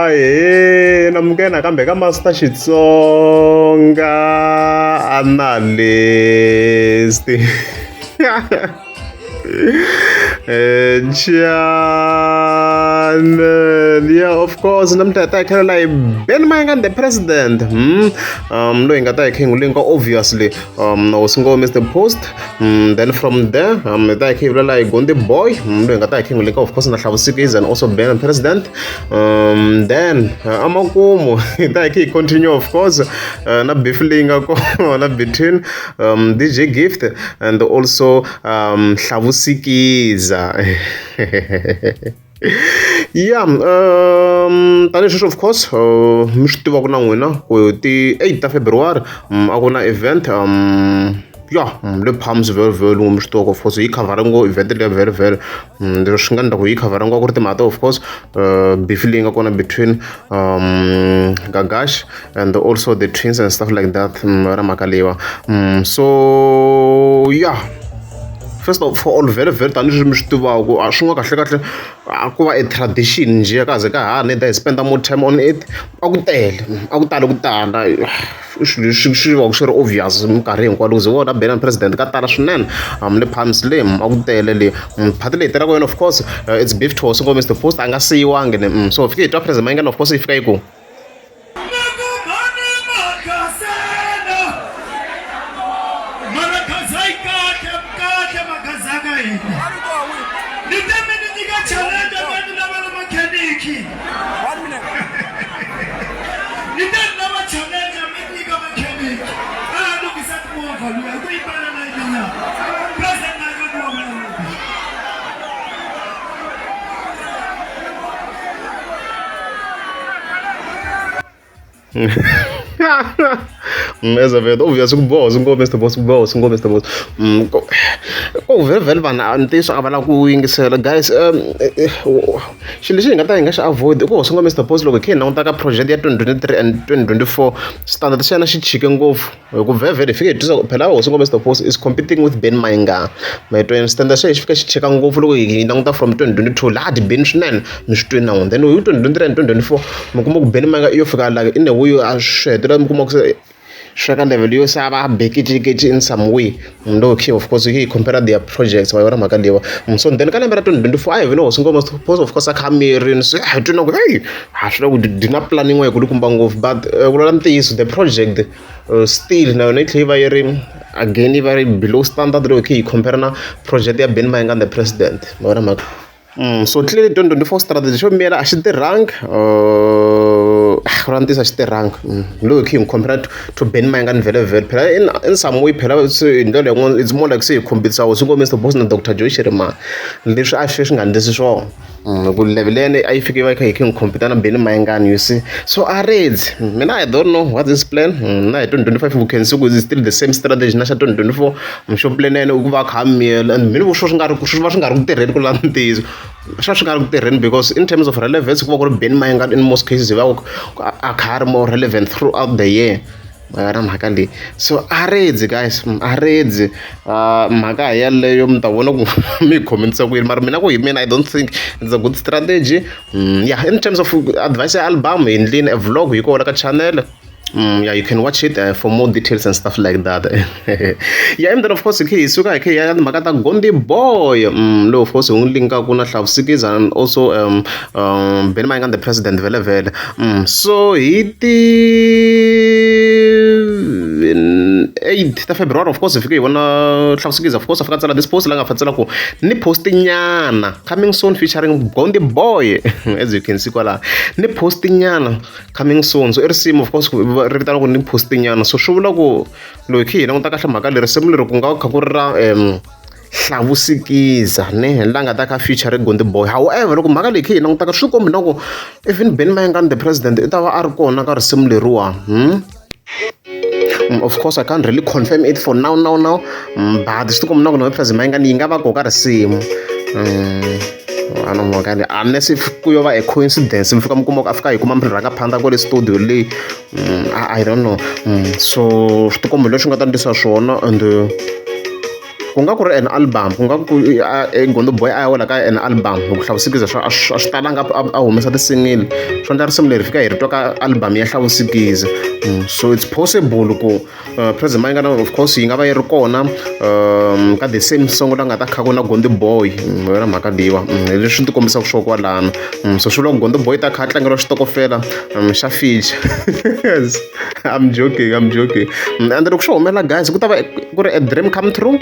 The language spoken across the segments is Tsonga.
Ahee namukela nakambe ka Master Xitsonga Analyst channel yeah of course namuntlha hi ta hi khalela hi Ben Mayengani the president loyi hi nga ta hi kha hi n'wi linka obviously hosi ngo Mr Post then from there hi ta hi kha hi vulavula hi Gondi Boy loyi hi nga ta hi kha hi n'wi linka of course na Hlavusikiza and also Ben the president then amakumu hi ta hi kha hi continue of course na beef leyi nga kona between DJ Gift and also Hlavusikiza ya tanihi sweswo of course mi swi tiva ku na n'wina ku ti 8 ta February a ku na event ya le Palms very very mi swi tiva ku of course yi khavhara ngo event leya very very leswi swi nga endla ku yi khavhara ngo ku ri timhaka ta of course beef leyi nga kona between Gagash and also the twins and stuff like that ra mhaka leyiwa so yeah first of all very very tanihileswi mi swi tivaka a swi nga kahle kahle a ku va a tradition njhe ka ze ka ha ni hi spend more time on it a ku tele a ku tali ku tala i swilo leswi swi va swi ri obvious minkarhi hinkwayo loko ze vona Ben and president ka tala swinene le Palms le a ku tele le phati leyi tirhaka yona of course it's beef to ngo Mr Post a nga siyiwangi ne so fike hi twa president Mayengani of course yi fika yi ku As a vet obvious ku boha swi ngo Mr Boss ku boha swi ngo Mr Boss ko vhele vhele vanhu a ntiyiso a va lava ku yingisela guys xilo lexi hi nga ta hi nga xi avoid i ku hosi ngo Mr Boss loko hi kha hi languta ka project ya 2023 and 2024 standard xa yena xi chike ngopfu hi ku vhele vhele hi fike hi twisa phela hosi ngo Mr Post is competing with Ben Mayengani ma yi twa standard xa hi xi fika xi cheka ngopfu loko hi languta from 2022 laha ti Ben swinene mi swi twini na n'wina then hi 2023 and 2024 mi kuma ku Ben Mayengani yo fika like in a way a swi hetelela mi kuma ku se swi ka level yo se a va bekecekece in some way munhu loyi of course hi compare their projects va yona mhaka leyiwa so then ka lembe ra 2024 a hi vini hosi ngoma post of course a kha mirini se hi twi na ku hey ha swi ku di na plan yin'we yi kulukumba ngopfu but ku lwela ntiyiso the project still na yona yi tlhela yi va yi ri again yi va ri below standard loko hi kha hi compare na project ya Ben Mayengani the president ma vona mhaka so clearly 2024 strategy xo miyela a xi tirhangi ku ra ntiyiso a xi tirhangi loko hi kha hi n'wi compare to Ben Mayengani vhele vhele phela in some way phela se hi ndlela yin'wana it's more like se hi competisa hosi ngo Mr Boss na Dr Joe Shirimani leswi a swi swi nga endlisi swona ku level yene a yi fike yi va yi kha hi kha hi n'wi compete na Benny Mayengani you see so a redzi mina I don't know what is plan na hi 2025 we can see ku is still the same strategy na xa 2024 xo plan yena i ku va a kha a miyela and mina swo swi nga ri swi va swi nga ri ku tirheni ku lava ntiyiso swi va swi nga ri ku tirheni because in terms of relevance ku va ku ri Benny Mayengani in most cases hi va a kha a ri more relevant throughout the year ma na mhaka leyi so a redzi guys a redzi mhaka hi yeleyo mi ta vona ku mi yi khomentisa ku yini mara mina ku hi mina I don't think it's a good strategy yeah in terms of advice ya album hi endlini a vlog yi kona ka channel yeah, you can watch it for more details and stuff like that. Yeah, and then of course, hi suka hi kha hi ya timhaka ta Gondi Boy lowu of course hi n'wi linkaku na Hlavusikiza and also Benny Mayengani the president vhele vhele. So hi ti 8 ta February of course hi fike hi vona Hlavusikiza of course a fika a tsala this post la nga fa tsala ku ni post nyana coming soon featuring Gondi Boy as you can see kwala ni post nyana coming soon so i risimu of course ri vitana ku ni post nyana so swi vula ku loyi khe hi languta kahle mhaka leri risimu leri ku nga kha ku ri ra Hlavusikiza ne la nga ta ka feature Gondi Boy however loko mhaka leyi khe hi langutaka swi kombi na ku even Benny Mayengani the president i ta va a ri kona ka risimu leriwa of course I can't really confirm it for now now now but swi tikomba na ku na president Mayengani yi nga va koka risimu ana mhaka leyi unless if ku yo va a coincidence mi fika mi kuma ku a fika hi kuma murhangaphandla kwale studio leyi I don't know so swi tikomba leswi nga ta ndlisa swona and Ku nga ku ri an album, ku nga ku Gondzo Boy a ya wela ka an album hi ku Hlavusikiza swa a swi talanga a humesa ti-single swo endla risimu leri fika hi ri twa ka album ya Hlavusikiza. So it's possible ku President Mayengani of course yi nga va yi ri kona ka the same song la nga ta kha ku na Gondzo Boy hi yona mhaka leyiwa hi leswi ni ti kombisaka swona kwalano. So swi vula ku Gondzo Boy ta kha a tlangeriwa xitokofela xa feature. I'm joking, I'm joking. And loko swo humelela guys ku ta va ku ri a dream come true.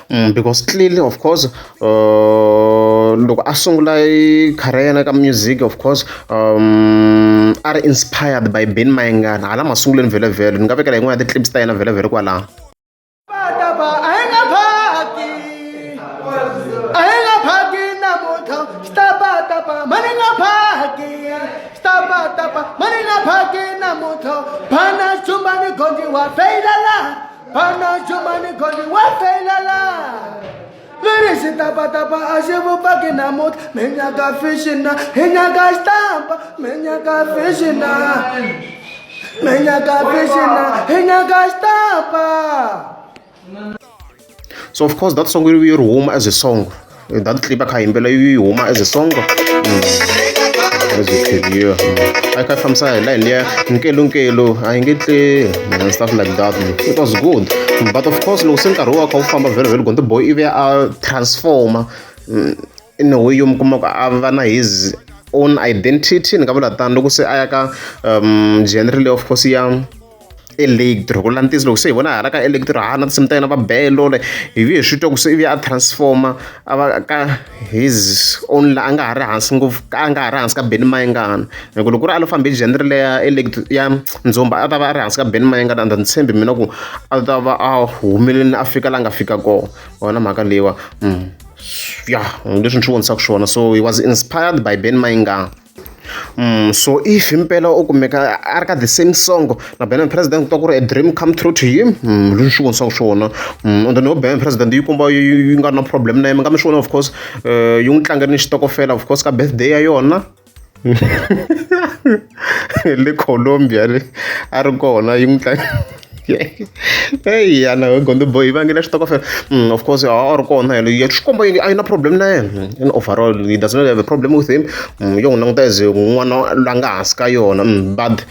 Because clearly of course loko a sungula career ya yena ka music of course a ri inspired by Benny Mayengani hala masungulweni vhele ni nga vekela yin'wana ya ti-clips ta yena vhele kwalano. Pana Jumani Gondi wa feilala Veri xitapatapa a xi vupaki namuntlha mi nyaka fixina hi nyaka xitampa mi nyaka fixina mi nyaka fixina hi nyaka xitampa. So of course that song yi ri huma as a song. That clip a kha yimbela yi huma as a song. As you can hear. A kha fambisa hi line liya nkelunkelu a yi nge tle and stuff like that. It was good. But of course loko se nkarhi wa kha wu famba vhele vhele Gondzo Boy ivi a transformer in a way yo mi kuma ku a va na his own identity ni nga vula tano loko se a ya ka genre leyi of course ya electro ku langutisa loko se hi vona hala ka electro ha na tinsimu ta yena va belo le hi vuye hi swi twa ku se ivi a transformer a va ka his own la a nga ha ri hansi ngopfu a nga ha ri hansi ka Benny Mayengani hi ku loko ku ri a lo fambe genre leya electro ya ndzumba a ta va a ri hansi ka Benny Mayengani and ni tshembi mina ku a ta va a humelelini a fika la nga fika kona wona mhaka leyiwa ya leswi ni swi vonisaka swona so he was inspired by Benny Mayengani. So if himpela u kumeka a ri ka the same song na Benny President ku ta ku ri a dream come true to him leswi swi vonisaka swona and then Benny President yi komba yi nga na problem na yena mi nga mi swi vona of course yi n'wi tlangerini xitokofela of course ka birthday ya yona le Colombia le a ri kona yi n'wi Hey yana Gondzo Boy yi vangele xitokofela of course a ri kona yena ya swi komba a yi na problem na yena in overall he does not have a problem with him yo n'wi languta as n'wana la nga hansi ka yona but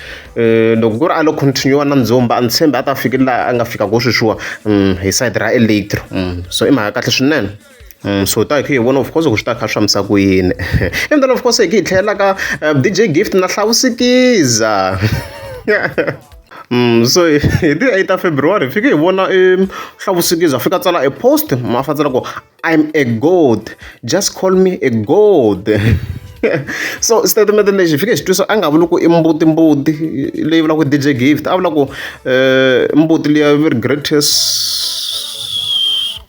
loko ku ri a lo continue na ndzumba a ni tshembi a ta fika laha a nga fika ko sweswiwa hi side ra electro so i mhaka kahle swinene. So ta hi kha hi vona of course ku swi ta kha swi fambisa ku yini and then of course hi kha hi tlhelela ka DJ Gift na Hlavusikiza. So hi ti 8 ta February hi fike hi vona Hlavusikiza a fika a tsala a post a fa tsala ku I'm a god just call me a god. So statement lexi hi fike hi xi twisa a nga vuli ku i mbuti mbuti leyi vulaka DJ Gift a vula ku mbuti liya very greatest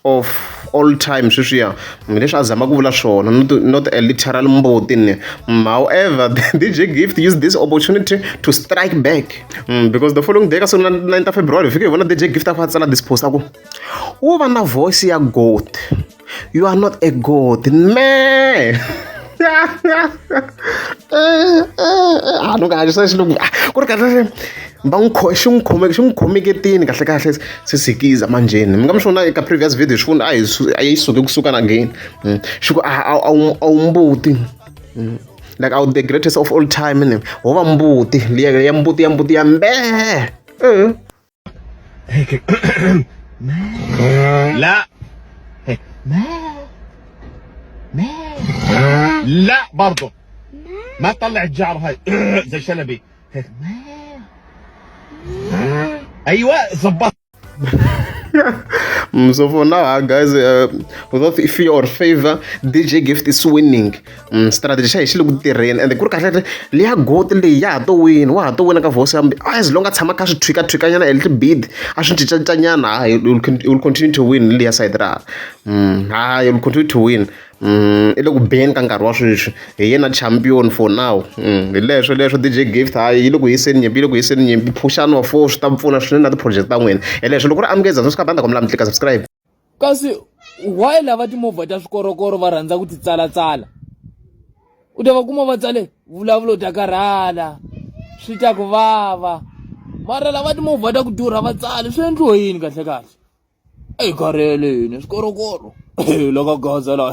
of all time sweswiya leswi a zama ku vula swona not a literal mbuti ni. However, DJ Gift used this opportunity to strike back because the following day ka siku 9 ta February hi fike hi vona DJ Gift a fa tsala this post a ku wu va na voice ya goat you are not a goat man. A ni nga hanyisa xilungu ku ri kahle va n'wi xi n'wi khome xi n'wi khomeketini kahle kahle se sikiza manjheni mi nga mi swi vona eka previous video xi vona a hi a yi suke kusuka na again xi ku a a wu mbuti like a the greatest of all time ni ho va mbuti liya ya mbuti ya mbuti ya mbee. هيك لا هيك لا برضه ما تطلع الجعر هاي زي شلبي هيك ايوه ظبط. So for now, guys, without fear or favor, DJ Gift is winning. Strategy xa hi xi le ku tirheni and ku ri kahle liya goat leyi ya ha to wina wa ha to wina ka voice ya as long a tshama kha swi thwikathwikanyana a little bit a swi cincanyana he will continue to win liya side ra ha he will continue to win. I le ku beni ka nkarhi wa sweswi hi yena champion for now hi leswo leswo DJ Gift hayi yi le ku hiseni nyimpi yi le ku hiseni nyimpi phuxani wa four swi ta pfuna swinene na ti-project ta n'wina hi leswo loko ri amukeza swi ka banda mi tlika subscribe. Kasi why lava timovha ta swikorokoro va rhandza ku ti tsalatsala u ta va kuma va tsale vulavulo ta karhala swi ta ku vava mara lava timovha ta ku durha va tsale swi endliwe yini kahle kahle. A hi karheleni swikorokoro la ka gaza la.